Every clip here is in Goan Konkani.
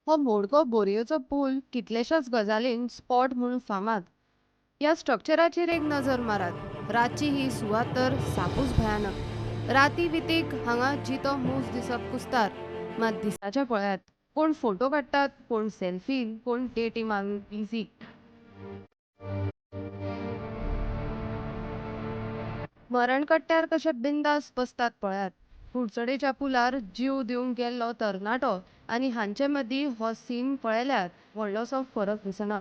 हो मोडको बोरयेचो पूल कितलेशाच गजालींक स्पॉट म्हूण फामाद. ह्या स्ट्रक्चराचेर एक नजर मारात. रातची ही सुवात तर सापूच भयानक. राती वितीक हांगा जितो मूस दिसप कुस्तार. मात दिसाचे पळयात, कोण फोटो काडटात, कोण सेल्फी, कोण डेटी मारून बिझी. मरणकट्ट्यार कशे बिंदास बसतात पळयात. कुडचडेच्या पुलार जीव दिवंक गेल्लो तरणाटो आनी हांचे मदीं हो सीन पळयल्यार व्हडलोसो फरक दिसना.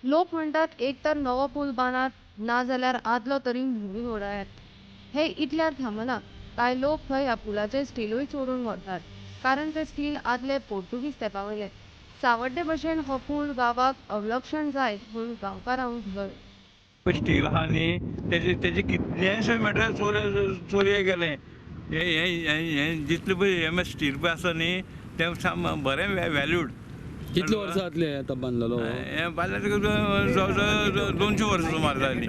लोक म्हणटात एक तर नवो पूल बांदात, ना जाल्यार आदलो तरी मोडून उडयात. हे इतल्यार थांबना. कांय लोक थंय ह्या पुलाचें स्टिलूय चोरून व्हरतात, कारण तें स्टील आदले पोर्तुगीज तेंपा वयलें. सावड्डे भशेन हो पूल गांवाक अवलक्षण जायत म्हूण गांवकारांक भंय. स्टील आहा न्ही, तेजे तेजे कितलेशे मटेरियल चोरये गेलें. हें हें हें जितलें पळय हें स्टील पळय आसा न्ही, तें साम बरें व्हॅल्यूड. कितले वर्सां जातले हें आतां बांदलेलो? हें बांदलें जवळ जवळ 200 वर्सां सुमार जालीं.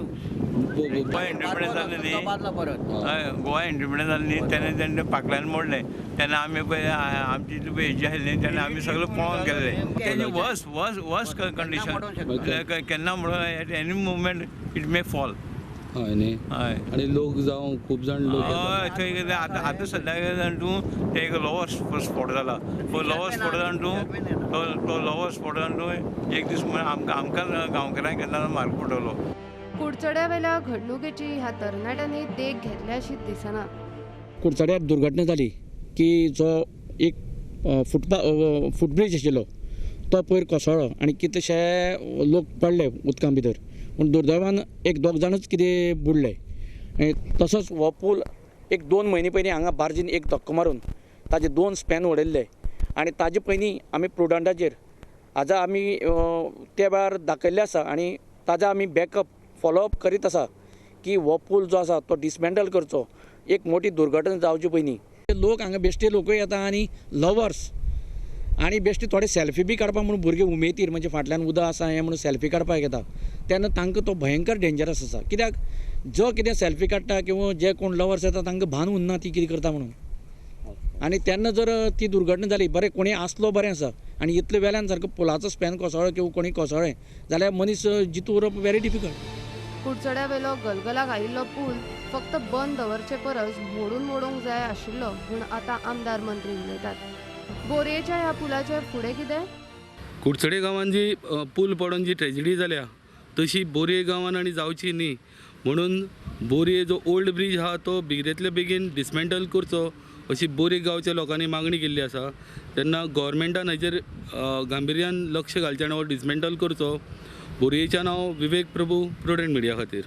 गोवा इंडिपेंडन्स जालें न्ही, हय, गोवा इंडिपेंडन्स जालें न्ही तेन्ना तेन्ना पाकल्यान मोडलें. तेन्ना आमी पळय आमची इतली पळय हेजी आसली न्ही, तेन्ना आमी सगळे पळोवन गेल्ले. तेजें वर्स वर्स वर्स कंडिशन केन्ना म्हणून at any moment it may fall. हय न्ही. हय. आनी लोक जावं खूब जाण लोक. हय, थंय कितें आतां आतां सद्या कितें जाण तूं, ते एक लोवर स्पॉट जाला. लोवर स्पॉट जाण तूं, तो तो लोवर स्पॉट जाण तूं एक दीस म्हण आमकां आमकां गांवकारांक केन्ना मार्ग पडटलो. कुडचड्यावेल्या घडणुकेची ह्या तरणाट्यांनी देख घेतल्याशी दिसना. कुडचड्यार दुर्घटना जाली की जो एक फुटपा फुटब्रीज आशिल्लो तो पयर कोसळ्ळो आनी कितलेशे लोक पडले उदकां भितर. पूण दुर्दैवान एक दोग जाणूच कितें बुडले. आनी तसोच हो पूल एक 2 म्हयने पयलीं हांगा बार्जीन एक धक्को मारून ताजे 2 स्पॅन उडयल्ले आनी ताजे पयलीं आमी प्रुडंटाचेर आजा आमी त्या वेळार दाखयल्लें आसा आनी ताजा आमी बॅकअप फॉलोअप करीत आसा की हो पूल जो आसा तो डिसमेंटल करचो, एक मोठी दुर्घटना जावची पयलीं. लोक हांगा बेश्टे लोकूय येता आनी लवर्स आनी बेश्टे थोडे सेल्फी बी काडपाक म्हणून भुरगे उमेदीर, म्हणजे फाटल्यान उदक आसा हें म्हणून सेल्फी काडपाक येता तेन्ना तांकां तो भयंकर डेंजरस आसा. कित्याक जो कितें सेल्फी काडटा किंवा जे कोण लवर्स येता तांकां भान उरना ती कितें करता म्हणून. आनी तेन्ना जर ती दुर्घटना जाली, बरें कोणी आसलो बरें आसा आनी इतले वेल्यान सारको पुलाचो स्पॅन कोसळ्ळो किंवा कोणी कोसळ्ळें जाल्यार मनीस जितो उरप व्हेरी डिफिकल्ट. कुडचड्यावेलो गलगलाक आयिल्लो पूल फक्त बंद दवरचे परस मोडून मोडूंक जाय आशिल्लो म्हूण आतां आमदार मंत्री उलयतात. बोरयेच्या ह्या पुलाचेर फुडें कितें? कुडचडे गांवान जी पूल पडून जी ट्रेजिडी जाल्या तशी बोरये गांवान आनी जावची न्ही म्हणून बोरये जो ओल्ड ब्रीज आहा तो बेगिंतले बेगीन डिसमेंटल करचो अशी बोरये गांवच्या लोकांनी मागणी केल्ली आसा. तेन्ना गोवोरमेंटान हाचेर गांभिर्यान लक्ष घालचें आनी हो डिसमेंटल करचो. बोरयेच्यान हांव विवेक प्रभू, प्रुडंट मिडिया खातीर.